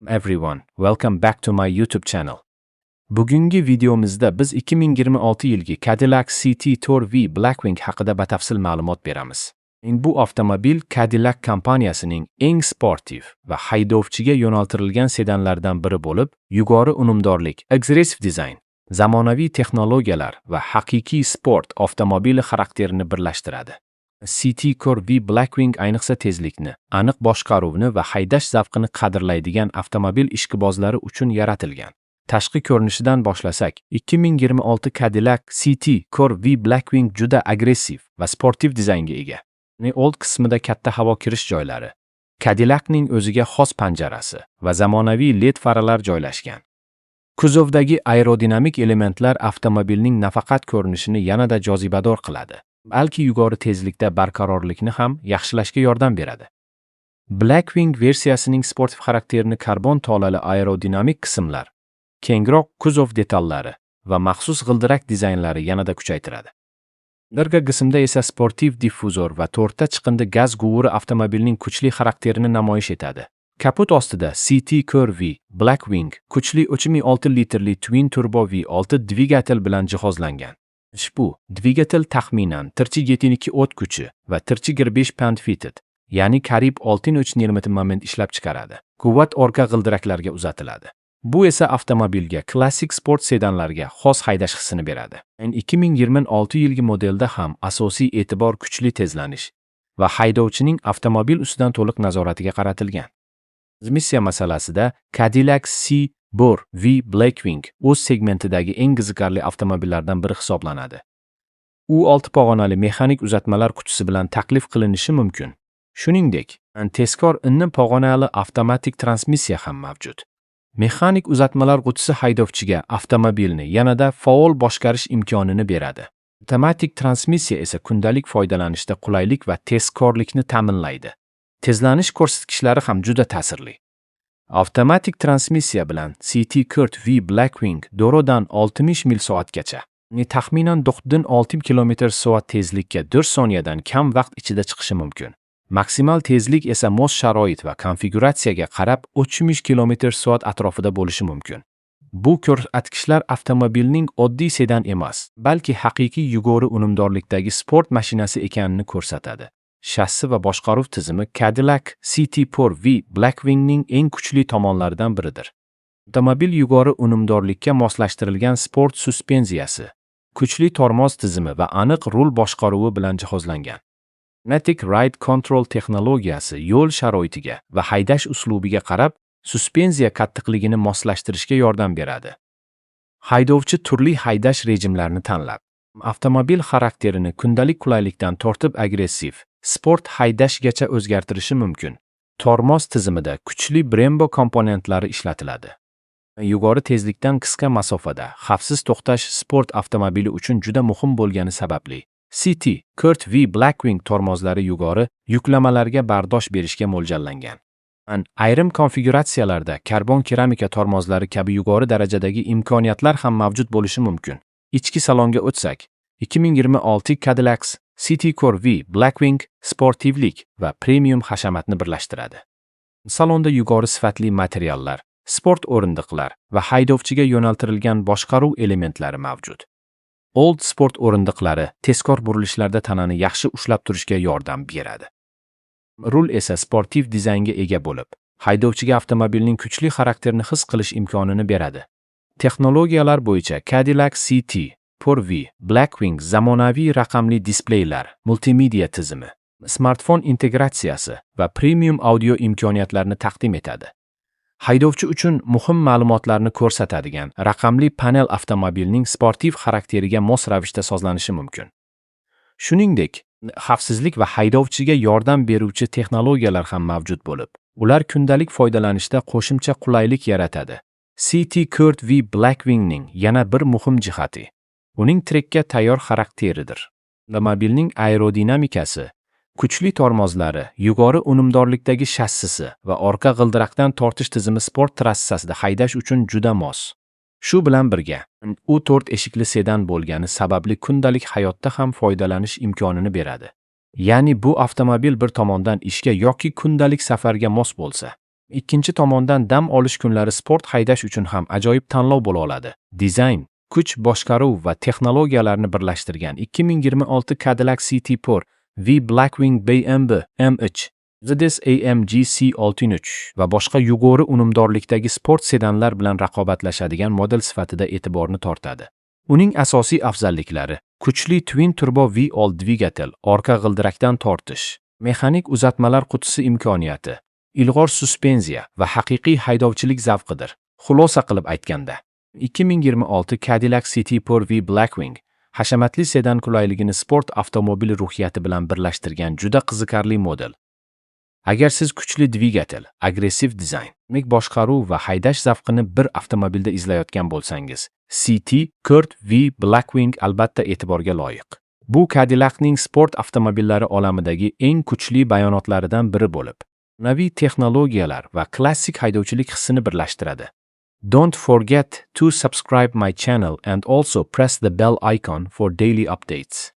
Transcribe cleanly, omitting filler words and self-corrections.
Everyone, welcome back to my YouTube channel. Bugungi videomizda biz 2026 yilgi Cadillac CT4 V Blackwing haqida batafsil ma'lumot beramiz. Bu avtomobil Cadillac kompaniyasining eng sportiv va haydovchiga yo'naltirilgan sedanlardan biri bo'lib, yuqori unumdorlik, agressiv dizayn, zamonaviy texnologiyalar va haqiqiy sport avtomobili xarakterini birlashtiradi. CT4 V Blackwing ayniqsa tezlikni, aniq boshqaruvni va haydash zavqini qadrlaydigan avtomobil ishqibozlari uchun yaratilgan. Tashqi ko'rinishidan boshlasak, 2026 Cadillac CT4 V Blackwing juda agressiv va sportiv dizaynga ega. Old qismida katta havo kirish joylari, Cadillacning o'ziga xos panjarasi va zamonaviy LED faralar joylashgan. Kuzovdagi aerodinamik elementlar avtomobilning nafaqat ko'rinishini yanada jozibador qiladi, balki yuqori tezlikda barqarorlikni ham yaxshilashga yordam beradi. Blackwing versiyasining sportiv xarakterini karbon tolali aerodinamik qismlar, kengroq kuzov detallari va maxsus g'ildirak dizaynlari yanada kuchaytiradi. Orqa qismda esa sportiv diffuzor va to'rtta chiqindi gaz quvuri avtomobilning kuchli xarakterini namoyish etadi. Kapot ostida CT4 V Blackwing kuchli 3,6 litrli twin turbo V6 dvigatel bilan jihozlangan. Ushbu dvigatel taxminan 42 ot kuchi va 45 pound-feet, ya'ni qariyb 63 Nm moment ishlab chiqaradi. Quvvat orqa g'ildiraklarga uzatiladi. Bu esa avtomobilga klassik sport sedanlarga xos haydash hissini beradi. 2026 yilgi modelda ham asosiy e'tibor kuchli tezlanish va haydovchining avtomobil ustidan to'liq nazoratiga qaratilgan. Transmissiya masalasida Cadillac CT4 V Blackwing o'z segmentidagi eng qiziqarli avtomobillardan biri hisoblanadi. U 6 pog'onali mexanik uzatmalar qutisi bilan taklif qilinishi mumkin. Shuningdek, tezkor 10 pog'onali avtomatik transmissiya ham mavjud. Mexanik uzatmalar qutisi haydovchiga avtomobilni yanada faol boshqarish imkonini beradi. Avtomatik transmissiya esa kundalik foydalanishda qulaylik va tezkorlikni ta'minlaydi. Tezlanish ko'rsatkichlari ham juda ta'sirli. Avtomatik transmissiya bilan CT4 V Blackwing 0 dan 60 mil soatgacha, taxminan 9,6 km soat tezlikka 4 soniyadan kam vaqt ichida chiqishi mumkin. Maksimal tezlik esa mos sharoit va konfiguratsiyaga qarab 30 km soat atrofida bo'lishi mumkin. Bu ko'rsatkichlar avtomobilning oddiy sedan emas, balki haqiqiy yuqori unumdorlikdagi sport mashinasi ekanini ko'rsatadi. Shassi va boshqaruv tizimi Cadillac CT4 V Blackwingning eng kuchli tomonlaridan biridir. Avtomobil yuqori unumdorlikka moslashtirilgan sport suspenziyasi, kuchli tormoz tizimi va aniq rul boshqaruvi bilan jihozlangan. Magnetic Ride Control texnologiyasi yo'l sharoitiga va haydash uslubiga qarab suspenziya qattiqligini moslashtirishga yordam beradi. Haydovchi turli haydash rejimlarini tanlab, avtomobil xarakterini kundalik qulaylikdan tortib agressiv, sport haydashgacha o'zgartirishi mumkin. Tormoz tizimida kuchli Brembo komponentlari ishlatiladi. Yuqori tezlikdan qisqa masofada xavfsiz to'xtash sport avtomobili uchun juda muhim bo'lgani sababli CT4 V Blackwing tormozlari yuqori yuklamalarga bardosh berishga mo'ljallangan. Ayrim konfiguratsiyalarda karbon keramika tormozlari kabi yuqori darajadagi imkoniyatlar ham mavjud bo'lishi mumkin. Ichki salonga o'tsak, 2026 Cadillac CT4 V Blackwing sportivlik va premium hashamatni birlashtiradi. Salonda yuqori sifatli materiallar, sport o'rindiqlar va haydovchiga yo'naltirilgan boshqaruv elementlari mavjud. Old sport o'rindiqlari tezkor burilishlarda tanani yaxshi ushlab turishga yordam beradi. Rul esa sportiv dizaynga ega bo'lib, haydovchiga avtomobilning kuchli xarakterini his qilish imkonini beradi. Texnologiyalar bo'yicha Cadillac CT4 V Blackwing zamonaviy raqamli displeylar, multimedia tizimi, smartfon integratsiyasi va premium audio imkoniyatlarini taqdim etadi. Haydovchi uchun muhim ma'lumotlarni ko'rsatadigan raqamli panel avtomobilning sportiv xarakteriga mos ravishda sozlanishi mumkin. Shuningdek, xavfsizlik va haydovchiga yordam beruvchi texnologiyalar ham mavjud bo'lib, ular kundalik foydalanishda qo'shimcha qulaylik yaratadi. CT4 V Blackwingning yana bir muhim jihati uning trekka tayyor xarakteridir. Avtomobilning aerodinamikasi, kuchli tormozlari, yuqori unumdorlikdagi shassisi va orqa g'ildirakdan tortish tizimi sport trassasida haydash uchun juda mos. Shu bilan birga, u to'rt eshikli sedan bo'lgani sababli kundalik hayotda ham foydalanish imkonini beradi. Ya'ni bu avtomobil bir tomondan ishga yoki kundalik safarga mos bo'lsa, Ikkinchi tomondan, dam olish kunlari sport haydash uchun ham ajoyib tanlov bo'la oladi. Dizayn, kuch, boshqaruv va texnologiyalarni birlashtirgan 2026 Cadillac CT4 V Blackwing BMW M3, Mercedes AMG C63 va boshqa yuqori unumdorlikdagi sport sedanlar bilan raqobatlashadigan model sifatida e'tiborni tortadi. Uning asosiy afzalliklari: kuchli twin turbo V8 dvigatel, orqa g'ildirakdan tortish, mexanik uzatmalar qutisi imkoniyati, ilg'or suspenziya va haqiqiy haydovchilik zavqidir. Xulosa qilib aytganda, 2026 Cadillac CT4 V Blackwing hashamatli sedan qulayligini sport avtomobili ruhiyati bilan birlashtirgan juda qiziqarli model. Agar siz kuchli dvigatel, agressiv dizayn, boshqaruv va haydash zavqini bir avtomobilda izlayotgan bo'lsangiz, CT4 V Blackwing albatta e'tiborga loyiq. Bu Cadillacning sport avtomobillari olamidagi eng kuchli bayonotlaridan biri bo'lib, zamonaviy texnologiyalar va klassik haydovchilik hissini birlashtiradi. Don't forget to subscribe my channel and also press the bell icon for daily updates.